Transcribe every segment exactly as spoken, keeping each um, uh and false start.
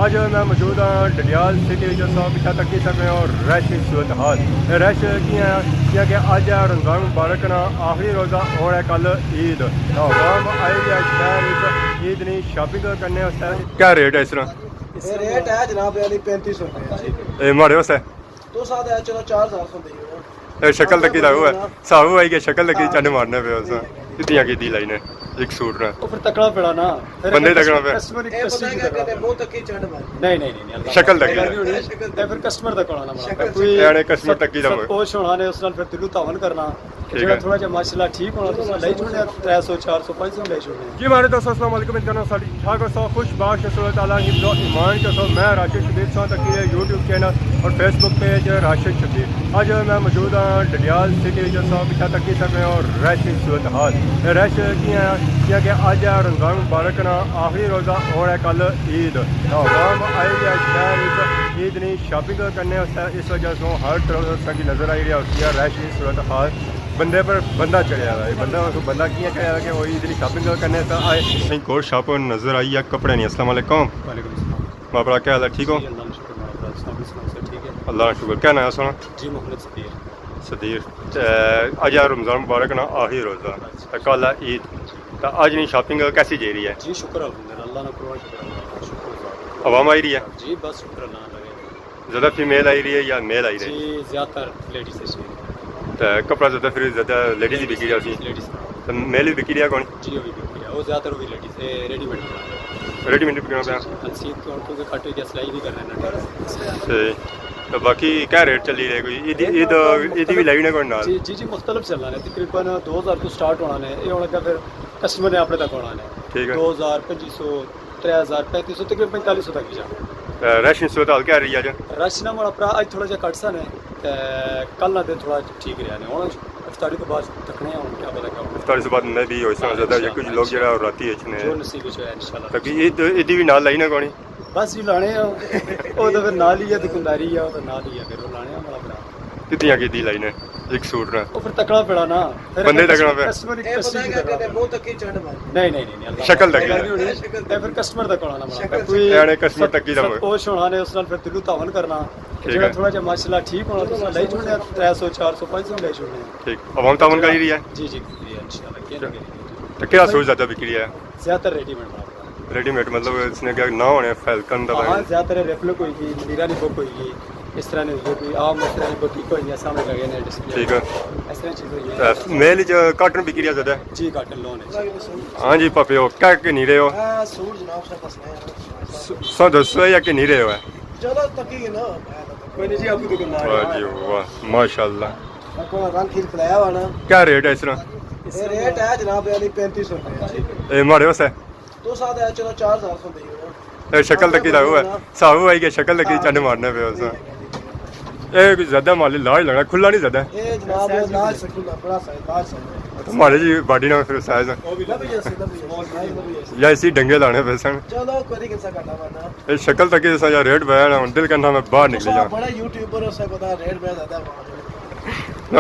اج میں موجود ہاں ڈڈیال سٹی وچ، اساں پچھا تکی سکنے ہو رش نی صورتحال۔ اے رش کیاں ہے؟ کیونکہ اج ہے رمضان مبارک نا آخری روزہ اور ہے کل عید۔ تاں عوام آئی ہوئی ہے شہر وچ عید نی شاپنگ کرنے واسطے۔ کیا ریٹ ہے اس طرح؟ اے ریٹ ہے جناب علی پینتی سو روپے۔ اے ماڑے واسطے؟ تو ساتھ ہے چلو چار ہزار سو دے۔ اے شکل تکی دا ہوا ہے۔ ساہو آئی کہ شکل تکی چنڈ مارنے پے اساں۔ کتنی آ کی دی لائی نے؟ ایک سوٹ نا۔ او پھر تکڑا پیڑا نا۔ پھر بندے اگر تکڑا پیا۔ کسٹمر ایک اے کسی بندہ کی کیا تکڑا کہتے، منہ تکی چنڈ مار۔ نہیں، نہیں، نہیں، نہیں، اللہ شکل تکی نہیں دا۔ ہونی۔ اے پھر کسٹمر تک ہونا نا بڑا۔ شکل کوئی اے آنے کسٹمر تک کی دا ست ہوئے۔ پوش ہونا نے، اس نال پھر دلوں تعاون کرنا۔ ٹھیک جڑا ہے۔ تھوڑا جہا ماشاءاللہ ٹھیک ہونا، تو اس نال لئی چھوڑنے ترے سو، چار سو، پانچ سو لئی چھوڑنے۔ جی ماڑے دوستو، السلام علیکم، امید کرنا ساری ٹھاک ہو سو، خوش باش ہو سو، اللہ تعالیٰ حفظ و ایمان چ سو۔ میں راشد شبیر سو تک یوٹیوب چینل اور فیس بک پیج راشد شبیر۔ اج میں موجود ہاں ڈڈیال سٹی وچ، اساں پچھا تکی سکنے ہو رش نی صورتحال۔ اے رش کیاں ہے؟ کیونکہ اج ہے رمضان مبارک نا آخری روزہ اور ہے کل عید۔ تاں عوام آئی ہوئی ہے شہر وچ عید نی شاپنگ کرنے واسطے، اس وجہ سے ہر طرف اساں کی نظر آئی رہی ہوسی ہے رش نی صورتحال۔ بندے پر بندہ چڑھیا ہوا ہے۔ بندہ، بندہ کیاں چڑھیا ہوا کہ وہ عید نی شاپنگ کرنے واسطے آئے۔ کہیں کول شاپ نظر آئی ہے کپڑے نی۔ السلام علیکم۔ وعلیکم السلام۔ ماں بھرا کیا حال ہے؟ ٹھیک ہو؟ جی، اللہ کا شکر، ماں بھرا، سناؤ، سناؤ، سب ٹھیک ہے؟ اللہ کا شکر۔ کیا نام ہے سونا؟ جی، محمد صدیق۔ صدیق۔ تے اج رمضان مبارک نا آخری روزہ۔ تے کل ہے عید۔ تے اج نی شاپنگ کیسی جائی رہی ہے؟ جی، شکر الحمدللہ، اللہ نا کروڑاں شکر ہے، شکر ہے۔ عوام آئی رہی ہے؟ جی، بس شکر اللہ نا لگے۔ زیادہ فیمیل آئی رہی ہے یا میل آئی رہے؟ جی، زیادہ تر لیڈیز ہے۔ تے کپڑا زیادہ پھر زیادہ لیڈیز ہی بکی رہیا سی۔ لیڈیز۔ تے میل بھی بکی رہیا کون؟ جی، وہ بھی بکی رہیا۔ وہ زیادہ تر وہ بھی لیڈیز، اے، ریڈی میڈ بنا رہے۔ ریڈی میڈ بکنا پیا۔ جی، جی۔ ہنسی تو ان کو کٹ ہوئی گیا، سلائی بھی کرنا ہے نا۔ صحیح۔ تو باقی کیا ریٹ چلی رہے؟ کوئی عید، عید، عید بھی لائی نے کوئی نال؟ جی، جی، جی، مختلف چلنا ہے۔ تقریباً دو ہزار تو سٹارٹ ہونا ہے۔ یہ ہونا کہ پھر کسٹمر نے اپنے تک ہونا ہے۔ ٹھیک ہے۔ دو ہزار، پچیس سو، ترے ہزار، پینتی سو، تقریباً پینتالیس سو تک بھی جانا۔ تے رش نی صورتحال کیا رہی اج؟ رش نا ماڑا پرا اج تھوڑا جہا گھٹ سا نے، تے کل نا دن تھوڑا ٹھیک رہیا نے۔ ہن افطاری تو بعد تکنے آں، ہن کیا پتہ کیا ہونا۔ افطاری سے بعد میں بھی ہوئی سا زیادہ، یا کچھ لوگ جڑا راتی اچھنے۔ جو نصیب وچ ہویا انشاءاللہ۔ تاکہ عید، عید بھی نال لائی نا کونی؟ بس جی لانے آں۔ او تو پھر نال ہی ہے، دکانداری ہے، او تو نال ہی ہے، پھر او لانے آں ماڑا پرا۔ کتنی آ کی دی لائی نے؟ ایک سوٹ نا۔ او پھر تکڑا پیڑا نا۔ پھر بندے اگر تکڑا پیا۔ کسٹمر ایک اے کسی پتہ کی کیا طرح کہتے، منہ تکی چنڈ مار۔ نہیں، نہیں، نہیں، نہیں، اللہ شکل تکی۔ نہیں ہونی۔ اے پھر کسٹمر تک ہونا نا۔ شکل کوئی اے آنے کسٹمر تکی دا ست ہوئے۔ پوش ہونا نے، اس نال پھر دلوں تعاون کرنا۔ ٹھیک جڑا ہے۔ تھوڑا جہا ماشاءاللہ ٹھیک ہونا، تو اس نال لئی چھوڑنے ترے سو، چار سو، پانچ سو لئی چھوڑنے۔ ٹھیک۔ عوام تعاون کری رہی ہے؟ جی، جی، کری رہی ہے، انشاءاللہ، کیوں نہ کری رہی؟ تو کیا سوٹ زیادہ بکی رہی ہے؟ زیادہ تر ریڈی میڈ مال۔ ریڈی میڈ مطلب اس نے کیا نہ ہونے، فیلکن دا ہاں، بھائی۔ زیادہ تر ریپلک ہوئی گئی، ملیرا نی بک ہوئی گئی، اس طرح نی ہوئی گئی، عام اس طرح نی بک ہوئی گئی، سامنے لگے نے ڈسپلے۔ ٹھیک ہے۔ اس طرح چیز ہوئی ہے۔ تے میل وچ کاٹن بکی رہیا زیادہ؟ جی، کاٹن لون ہے۔ ہاں جی، پاپے ہو، کیا کہ نہیں رہے ہو؟ آ، سوٹ جناب سر دسنے ہیں۔ س-، سر دسو یا کہ نہیں رہے ہو؟ چلو، تکی گے نا۔ کوئی نہیں جی، آپ کو دکاندار واہ ہے۔ جی واہ، ماشاءاللہ۔ آپ کو رنگ کھیل کھلایا ہوا نا۔ کیا ریٹ ہے اس طرح؟ یہ ریٹ ہے جناب علی پینتی سو روپے۔ اے ماڑے واسطے؟ تو ساتھ ہے، چلو چار ہزار سو دے دو۔ اے شکل تکی دا ہوا ہے۔ ساہو آئی کہ شکل تکی چنڈ مارنے پے اساں۔ اے کوئی زیادہ مال لارج لگنا، کھلا نہیں زیادہ۔ اے جناب، اے لارج سا کھلا، بڑا سائز، لارج سائز۔ ماڑے جی باڈی نال پھر سائز۔ لبی جیسی، لبی جیسی، سائز لبی جیسی۔ یا اسی ڈنگے لانے پے سن۔ چلو، کوئی نہیں، کسا گھٹا بڑا۔ اے شکل تکی سا یا ریٹ بڑا نا، ہن دل کرنا میں باہر نکلی جاں۔ بڑا یوٹیوبر ہو سا پتہ ریٹ بڑا زیادہ ہے۔ نہ،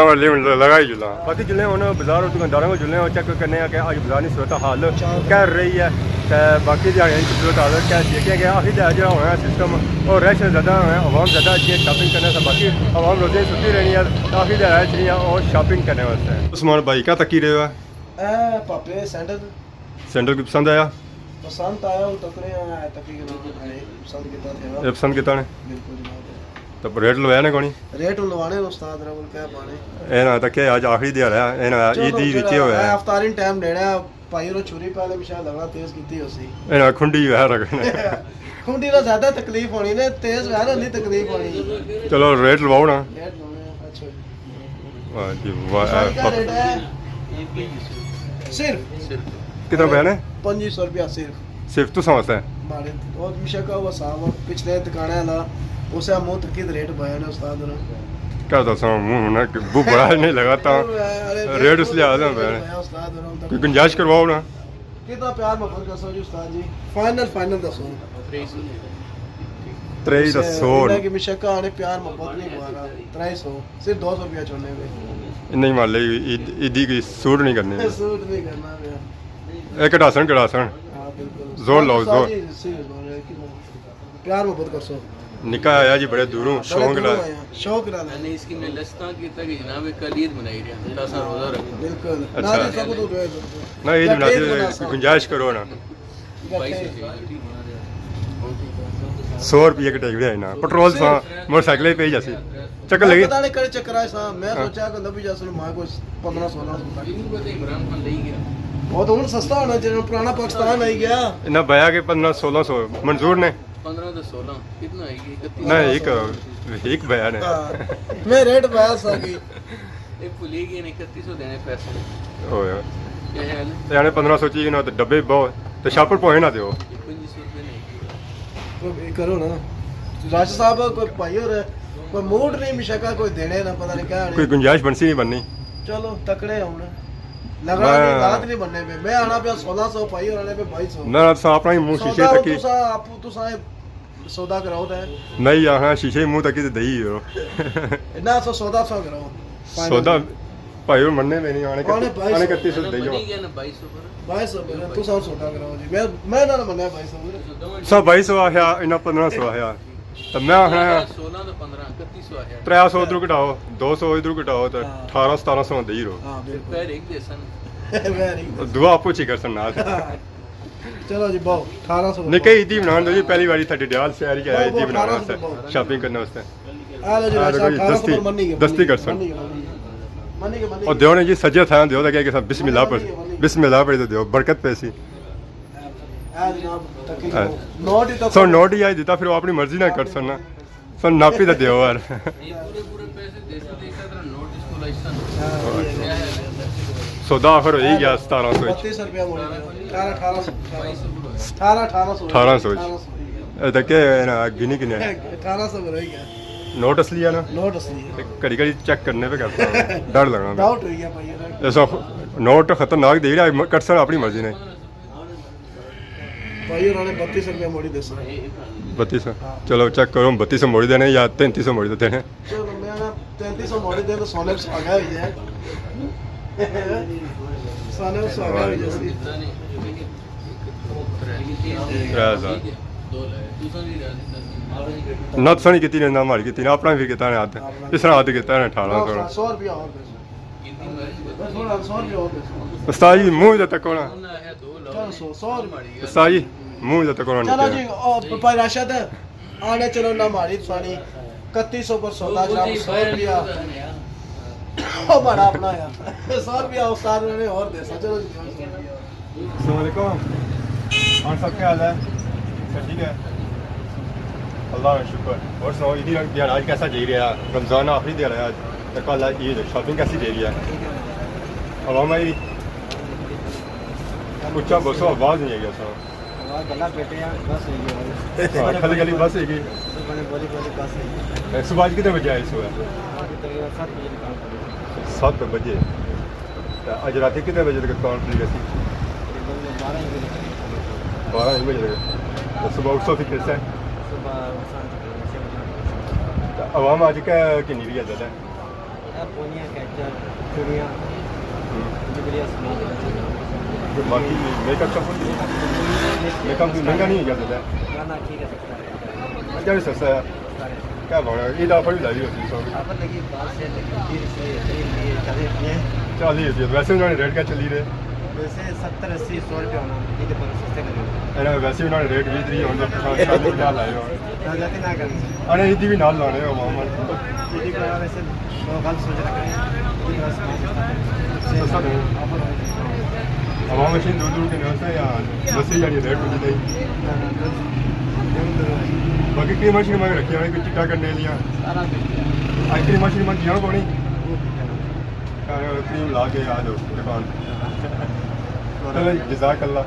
لگائی جلاں۔ باقی جلنے ہن بازار اور دکانداراں کو جلنے ہن، چیک کرنے ہیں کہ اج بازار نی صورتحال کیا رہی ہے، تے باقی دیہاڑیاں نی صورتحال کیا سی، کیونکہ آخری دیہاڑے جڑا ہونا ہے سسٹم اور رش زیادہ ہونا ہے، عوام زیادہ اچھی ہے شاپنگ کرنے سے، باقی عوام روزے ستی رہنی ہے، تے آخری دیہاڑے اچھنی ہے اور شاپنگ کرنے واسطے۔ عثمان بھائی، کیا تکی رہے ہو؟ اے پاپے سینڈل۔ سینڈل کوئی پسند آیا؟ پسند آیا، ہن تکنے آ، تکی کے نال پسند کیتا تھیا۔ اے پسند کیتا نے؟ بالکل جناب۔ تے ریٹ لوایا نے کونی؟ ریٹ لوانے استاد رول کیا پانے۔ اے نا تکے اج آخری دیہاڑا ہے، اے نا عید ہی وچ ہویا ہے۔ افطاری ٹائم لینا ہے، بھائی رو چھری پہلے مشا لگنا تیز کیتی ہوسی۔ اے نا کھنڈی وے رکھنے۔ کھنڈی نا زیادہ تکلیف ہونی نے، تیز وے نا نہیں تکلیف ہونی۔ چلو ریٹ لواؤ نا۔ ریٹ لوانے، اچھا جی۔ واہ جی واہ۔ مشا کا ریٹ ہے؟ صرف۔ کتنا پیا نے؟ پنجی سو روپیہ صرف۔ صرف تساں واسطے؟ ماڑے، اور مشا کا وہ صاحب پچھلے دکانے والا، اسے منہ تکی تے ریٹ پایا نے استاد ہوراں۔ کیا دساں، منہ ہونا کہ بو بڑا نہیں لگا تا۔ ریٹ اس لحاظ نال پایا نے۔ استاد ہوراں۔ کوئی گنجائش کرواؤ نا۔ کتنا پیار محبت کرسو جی استاد جی؟ فائنل، فائنل دسو۔ تریہی دسو۔ انہاں کی مشکا آنے پیار محبت نہیں ہوا نا۔ ترے سو، صرف دو سو روپیہ چھوڑنے پے۔ نہیں مالے، عید، عیدی کی سوٹ نہیں کرنی۔ سوٹ نہیں کرنا پیا۔ اے کٹاسن، کٹاسن۔ ہاں، بالکل۔ زور لاؤ، زور۔ جی، صحیح زور ہے، کتنا؟ پیار محبت کرسو۔ نکا آیا جی بڑے دوروں، ہاں، بڑے شوق دوروں نال۔ آیا، شوق نال۔ میں نے اس کی میں لسٹاں کیتا کہ جناب کل عید منائی رہے ہیں، تاساں روزہ رکھو۔ بالکل۔ اچھا۔ نہ جی، سب کو تو نہ عید یا مناتے ٹیک ہوئے مناسا۔ گنجائش کرو نا۔ سو روپیے کٹے گئے نا، پٹرول سا موٹر سائیکل ہی پہ جاسی۔ چکر لگی؟ پتہ نہیں کہڑے چکر آئے سا، میں ہاں۔ سوچا کہ لبھی جاسن ماں کو پندرہ سولہ سو تک۔ وہ تو ہن سستا ہونا چاہیے، پرانا پاکستان آئی گیا۔ نہ بیا کہ پندرہ سولہ سو منظور نے۔ پندرہ تو سولہ، کتنا آئی گیا؟ اکتیس سو۔ نہ، ایک، ایک بیا نے۔ ہاں، میں ریٹ پایا سا کہ یہ بھلی گئے نے، اکتیس سو دینے پیسے۔ ہویا۔ کیا خیال ہے؟ یعنی پندرہ سو چاہیے نا، تو ڈبے بہو، تو شاپر پوہے نہ دیو۔ یہ پنجی سو روپے نے۔ کوئی کرو نا۔ راشد صاحب، کوئی بھائی ہو رہے، کوئی موڈ نہیں مشکا، کوئی دینے نا، پتہ نہیں کیا کوئی گنجائش بنسی نہیں بننی۔ چلو، تکڑے ہون۔ لگا میں نہیں، لات نہیں بننے پہ۔ میں آنا پیا سولہ سو، بھائی ہونے پہ بائی سو۔ نہ، تساں اپنا ہی منہ شیشے سودا تکی۔ تساں آپ، تساں سودا کراؤ تے۔ نہیں، آخنا شیشے ہی منہ تکی تے دئی ہو۔ نہ، سو سودا سو کراؤ۔ سودا، بھائی ہور مننے میں نہیں، آنے آنے کتی، بھائی آنے سو۔ کتی سو دئی ہو۔ بنی گیا نا بائی سو پر۔ بائی سو پر، تساں سودا کراؤ جی۔ میں، میں نہ منیا بائی سو پر۔ سو بائی سو آخیا، انہاں پندرہ سو آخیا۔ تو میں آخنا سولہ تو پندرہ، اکتی سو آخیا۔ ترے سو ادھروں گھٹاؤ، دو سو ادھروں گھٹاؤ، تو ہاں۔ اٹھارہ ستارہ سو دئی رہو۔ ہاں، بالکل۔ پیر ایک دے سن۔ پیر ایک دے سن۔ دعا آپ چی کر سن نال۔ چلو جی، بہو، اٹھارہ سو۔ نکے عیدی بنان دو جی، پہلی باری تھے ڈڈیال شہر ہی آیا بہو، عیدی بنان اٹھارہ سو واسطے، بہو۔ شاپنگ کرنے واسطے۔ آ لو جی، آ لو جی، منی گئے، دستی کرسن۔ منی گئے، منی گئے۔ او دیو نے جی، سجے تھا دیو تے کہ بسم اللہ پڑھ، بسم اللہ پڑھ تے دیو، برکت پیسی۔ آ جناب، تقریباً ہاں۔ نوٹ ہی تو سو نوٹ ہی آئی دیتا، پھر وہ اپنی مرضی نہ کرسن نا۔ سن ناپی تے دیو یار۔ یہ پورے، پورے پیسے دے سکتے، اس طرح نوٹ اس کو لائسنس۔ سودا آخر ہوئی گیا ستارہ سو وچ۔ بتیس سو روپیہ بولے۔ اٹھارہ، اٹھارہ سو۔ اٹھارہ، اٹھارہ سو۔ اٹھارہ سو وچ۔ اٹھارہ سو۔ اے تک کہ نا گنی کنے؟ اٹھارہ سو بولے گیا۔ نوٹ اصلی ہے نا؟ نوٹ اصلی ہے۔ تے گھڑی گھڑی چیک کرنے پہ کرتا ہوں۔ ڈر لگنا پہ۔ ڈاؤٹ ہوئی گیا بھائی، یار۔ ایسا نوٹ خطرناک دے رہا، کٹ سن اپنی مرضی نے۔ بھائی، انہوں نے بتیس سو روپیہ موڑی دے سن۔ بتیس سو؟ ہاں۔ چلو چیک کرو، بتیس سو موڑی دینے یا تینتی سو موڑی دینے؟ چلو، میں نا تینتی سو موڑی دے تو سونے پہ سہاگا ہوئی جائے۔ سونے پہ سہاگا ہوئی جائے سی۔ ترے ہزار۔ نہ تساں نہیں کیتی، نہ ماڑی کیتی، نہ اپنا بھی کیتا نے ہاتھ۔ اپنا۔ اس طرح ہاتھ کیتا نے اٹھارہ سو۔ سو روپیہ اور دے سن۔ استاد جی، منہ تے تکو نا۔ چلو، سو، سو روپے۔ استاد جی، منہ تے تکو نا۔ چلو جی، او بھائی راشد، آنے چلو نہ ماری تسانی۔ اکتی سو پر سودا جناب، سو روپیہ۔ او بڑا اپنا آیا۔ سو روپیہ استاد نے اور دے سا۔ چلو جی، سو روپیہ۔ السلام علیکم۔ خان صاحب، کیا حال ہے؟ سب ٹھیک ہے؟ اللہ کا شکر۔ اور سناؤ، عیدی دیہاڑا اج کیسا جائی رہیا؟ رمضان آخری دیہاڑا ہے اج، تے کل ہے عید، شاپنگ کیسی جائی رہی ہے؟ عوام آئی؟ اچا بولو، آواز نہیں آئی سر۔ آواز گلا بیٹھے ہیں، بس ہوئی گئی۔ ہاں، کھلی کھلی بس ہوئی گئی۔ بولی بولی بس ہوئی گئی۔ اے، صبح اج کتنے بجے آئے سو؟ آج تقریباً سات بجے دکان کھلی۔ سات بجے۔ تے اج راتی کتنے بجے تک دکان کھلی رہسی؟ تقریباً بارہ ایک بجے تک۔ بارہ ایک بجے تک۔ تے صبح اٹھسو پھر کس طرح؟ صبح اٹھساں تقریباً چھ بجے۔ تے عوام اج کیا کنی رہی ہے زیادہ؟ اے پونیاں، کیچپ، چوڑیاں، ہوں۔ جبریہ سامان۔ تے باقی میک اپ شاپ؟ میک اپ بھی مہنگا نہیں ہے زیادہ؟ نہ، نہ، ٹھیک ہے، سستا ہے۔ اچھا، بھی سستا ہے۔ کیا بھاؤ ہے؟ عید آفر بھی لائی ہوتی ہے سب۔ آفر لگی، پانچ سے لگی، تین سے، تین لیے، چالیس لیے۔ چالیس روپے۔ ویسے انہوں نے ریٹ کیا چلی رہے؟ ویسے ستر، اسی، سو روپے ہونا، عید پر سستے لگے۔ اے نا، ویسے انہوں نے ریٹ بھی تھی، ہن تو پچھاں چالیس پنجاہ لائے ہو۔ زیادہ نہ کریں۔ اے نا، عیدی بھی نال لانے ہو، عوام۔ عیدی کو ویسے لوگ غلط سوچ رکھے ہیں۔ عید پر سستا۔ سستا دے۔ آفر ہوئے۔ عوام مشین دور دور کے نال سے یا بس ہی جانی ریٹ ہوتی تھی۔ باقی کریماں شریماں رکھیاں ہوئیاں، کوئی چٹا کرنے لیاں۔ سارا کچھ ہے۔ اج کریماں شریماں دیاں کونی؟ کریم لا کے آ جاؤ دکان۔ چلو جی، جزاک اللہ۔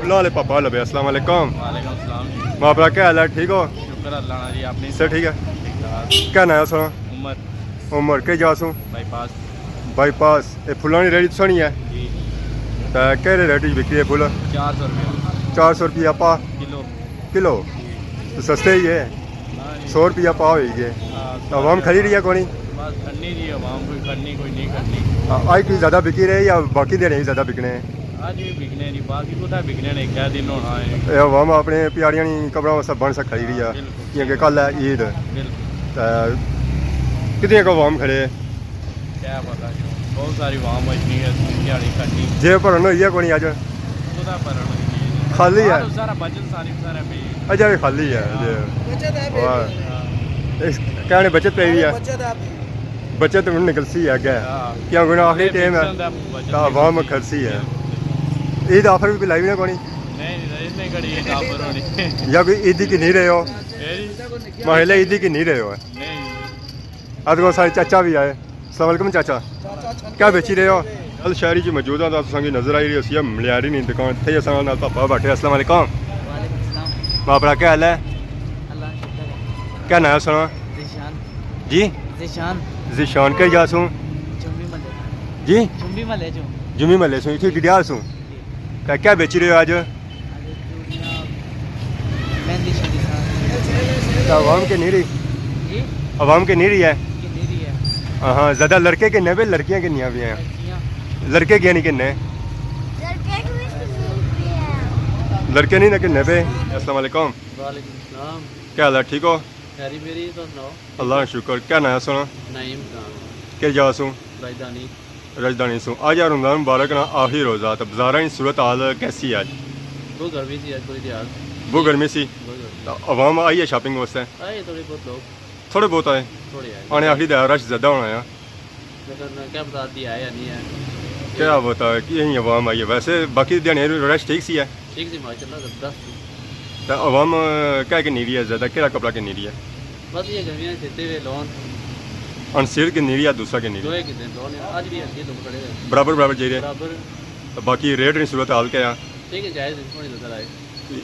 اللہ والے پاپا لبے، السلام علیکم۔ وعلیکم السلام جی۔ ماں برا، کیا حال ہے؟ ٹھیک ہو؟ شکر اللہ نا جی، اپنی سر ٹھیک ہے؟ ٹھیک ٹھاک۔ کیا نام ہے سر؟ عمر۔ عمر، کئی جا سوں؟ بائی پاس۔ بائی پاس۔ اے پھلاں نی ریڑھی تساں نی ہے؟ جی۔ تے کہڑے ریٹ وچ وکری ہے پھل؟ چار سو روپیہ۔ چار سو روپیہ پا؟ کلو۔ کلو؟ جی۔ تو سستے ہی ہے۔ ہاں جی۔ سو روپیہ پا ہوئی گئے۔ ہاں، تو عوام کھڑی رہی ہے کونی؟ بس کھڑنی جی، عوام کوئی کھڑنی، کوئی نہیں کھڑنی۔ ہاں، آج کوئی زیادہ بکی رہے یا باقی دینے ہی زیادہ بکنے ہیں؟ اج وی بکنے نی، باقی کتھا بکنے نے، کیا دن ہونا ہے۔ اے عوام اپنے پیاریاں نی قبراں واسطے بن سا کھڑی رہی ہے، بالکل۔ کیونکہ کل ہے عید۔ بالکل۔ تے کتنے کو عوام کھڑے؟ کیا پتہ کیوں، بہت ساری عوام اچھنی ہے، دیہاڑی کھڑنی۔ جے بھرن ہوئی ہے کونی اج؟ کتھا بھرن ہوئی ہے؟ خالی ہے؟ سارا بچت ساری سارا پئی ہے۔ اجے وی خالی ہے، ہاں۔ جے۔ بچت ہے پئی۔ واہ۔ ہاں۔ اس کہنے بچت پئی ہوئی ہے۔ بچت ہے پئی۔ بچت ہن نکلسی ہے اگے۔ ہاں۔ کیونکہ ہن آخری اے ٹائم ہے۔ بچت دا بچت۔ تاں عوام کھڑسی ہے۔ بالکل۔ عید آفر وی لائی ہوئی نا کونی؟ نہیں، نہیں، اس نے کڑی عید آفر ہونی۔ یا کوئی عیدی کی نہیں رہے ہو؟ اے جی؟ محلے عیدی کی نہیں رہے ہو؟ نہیں۔ ادھر سارے چاچا بھی آئے۔ السلام علیکم چاچا۔ کیا بیچی رہے ہو؟ کل شہری جی موجود ہاں، تاں تساں کی نظر آئی رہی ہوسی ہے ملیاری نی دکان۔ اتھے اساں نال پاپا بیٹھے۔ السلام علیکم۔ وعلیکم السلام۔ پاپا کیا حال ہے؟ اللہ کا شکر ہے۔ کیا نام ہے سنا؟ ذیشان۔ جی؟ ذیشان۔ ذیشان، کہڑی جا سوں؟ جمبی محلے۔ جی؟ جمبی محلے چوں۔ جمبی محلے سوں، اتھے ڈڈیال سوں۔ جی۔ تے کیا بیچی رہے ہو اج؟ اج چوڑیاں، مہندی شہندی ساز۔ تے عوام کے نہیں رہی؟ جی؟ عوام کے نہیں رہی ہے؟ کے نہیں رہی ہے؟ ہاں، ہاں، زیادہ لڑکے کے نہیں پے، لڑکیاں کے نہیں پے ہیں؟ لڑکیاں۔ لڑکے کیا نہیں کنے؟ لڑکے کی بھی سنی پی ہے۔ لڑکے نہیں نہ کنے پے۔ السلام علیکم۔ وعلیکم السلام۔ کیا حال ہے، ٹھیک ہو؟ خیری میری، تو سناؤ۔ اللہ کا شکر۔ کیا نام ہے سنا؟ نعیم خان۔ کس جا سوں؟ راجدھانی۔ راجدھانی سوں۔ اج یار رمضان مبارک نا آخری روزہ، تے بازاراں نی صورت حال کیسی ہے اج؟ بہت گرمی سی اج پوری دیہاڑ۔ بہت گرمی سی؟ بہت گرمی۔ تے عوام آئی ہے شاپنگ واسطے؟ آئے تھوڑے بہت لوگ۔ تھوڑے بہت آئے؟ تھوڑے آئے۔ آنے آخری دیہاڑ رش زیادہ ہونا ہے۔ لیکن کیا پتہ ادھی آئے یا نہیں آئے۔ کیا پتہ کتنی عوام آئی ہے۔ ویسے باقی دیہاڑے رش ٹھیک سی ہے؟ ٹھیک سی، ماشاءاللہ زبردست سی۔ تے عوام کیا گھنی رہی ہے زیادہ؟ کہڑا کپڑا گھنی رہی ہے؟ بس یہ گرمیاں سیتے ہوئے لون۔ انسیل گھنی رہی ہے، دوسرا گھنی رہی ہے؟ دوئے گھننے لون، اج بھی انسیل لوگ کھڑے ہوئے۔ برابر برابر جائی رہے؟ برابر۔ تے باقی ریٹ نی صورت حال کیا ہے؟ ٹھیک ہے، جائز ہے، تھوڑی نظر آئے۔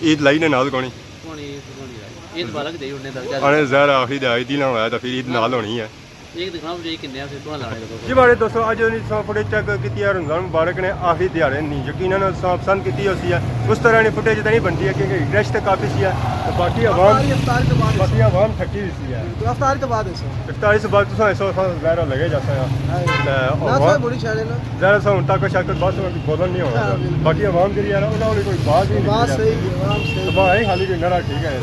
عید لائی نے نال کونی؟ کونی، عید کونی لائی۔ عید مبارک دے انہیں درجہ آنے زہر آخری دے عید ہی نہ ہویا تے پھر عید نال ہونی ہے۔ ایک دکھاؤ مجھے کنیا سے کون لانے لگا۔ جی بڑے دوستو، اج نی تساں فوٹیج چیک کیتی ہے رمضان مبارک نے آخری دیہاڑے نی، یقیناً تساں پسند کیتی ہوسی ہے۔ اس طرح نی فوٹیج تے نہیں بنتی ہے کیونکہ رش تے کافی سی ہے۔ تے باقی عوام، افطاری، افطاری تو بعد باقی عوام تھکی ہوئی سی ہے۔ افطاری تو بعد ایسو۔ افطاری سے بعد تساں ایسو، اساں ظاہر لگے جاساں۔ ہاں۔ تے نہ عوام سا بڑی شاڑے نا۔ ظاہر سا ہن تک شاید بس بولن نہیں ہونا۔ ہاں، بالکل۔ باقی عوام جڑی ہے نا، انہاں نے کوئی بات ہی نہیں بات کی۔ صحیح ہے، عوام صحیح۔ تو بھائی خالی کوئی نرا ٹھیک ہے۔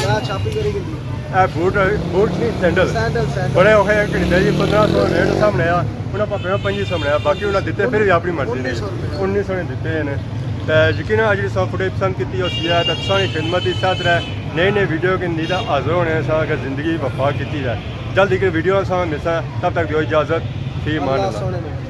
نہ چھاپی کری گندی۔ اے بوٹ، بوٹ نہیں، سینڈل۔ سینڈل، سینڈل۔ بڑے اوکھے کنے دے جی، پندرہ سو ریٹ سامنے آ، انہاں پاپے نا پنجی سامنے آ، باقی انہاں دتے پھر بھی اپنی مرضی نے۔ انیس سو روپے۔ انیس سو نے دتے ہیں۔ تے یقیناً اج تساں فوٹیج پسند کیتی ہوسی ہے، تے تساں نی خدمت اس طرح نئی نئی ویڈیو کے نیتا حاضر ہونے ساں اگر زندگی وفا کیتی ہے۔ جلد ایک ویڈیو ساں ملساں، تب تک دیو اجازت، فی امان اللہ۔ اللہ سونے نے۔